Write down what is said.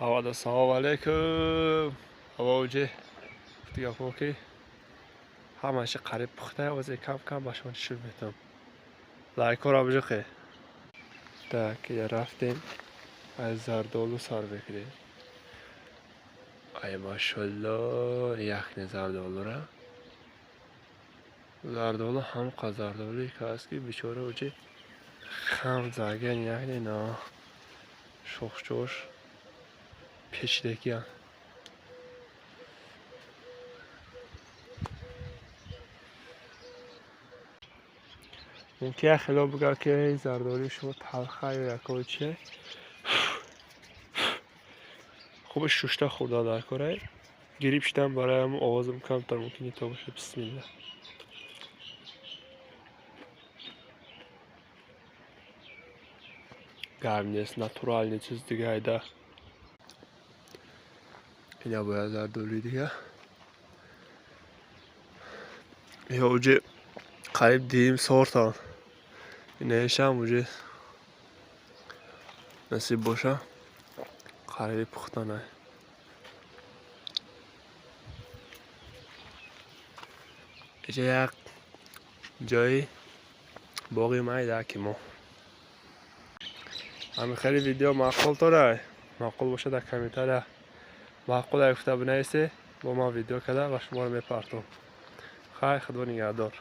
Ҳавада салом алейкум. Ҳаво уҷе гуфти ки ҳамааши қариб пухта, озе кам кам ба шумо нишон метам. Лайкҳоро бижиқе. Так, я рафтем, аз зардолу сар мекунем. Ай, машалло, яхни зардолура. Зардолу ҳамқа зардолуе ки ҳаст, ки бечора уҷе хам заген, яхни на шохчош печидагиян. Мумкин як хело бигӯяд, ки зардолуи шумо талха ё якое чие. Хуби шушта хӯрда дар корай. Гириб шидан, барои ҳамн овозам камтар мумкин то бошад. Бисмилла. Гап нест, натуральный чиз дига айда. Ина бояд зардолуи дига. Ё уҷе қариб дим сортан. Инаешам уҷе насиб боша, қариби пухтанай. Иҷа як ҷои боғи майда ки мо. Ҳами хеле видео маъқул торай. Маъқул боша, дар комментария маъқул гуфта бинависе, бо ман видео карда ва шуморо мепартом. Хайр, худо нигаҳдор.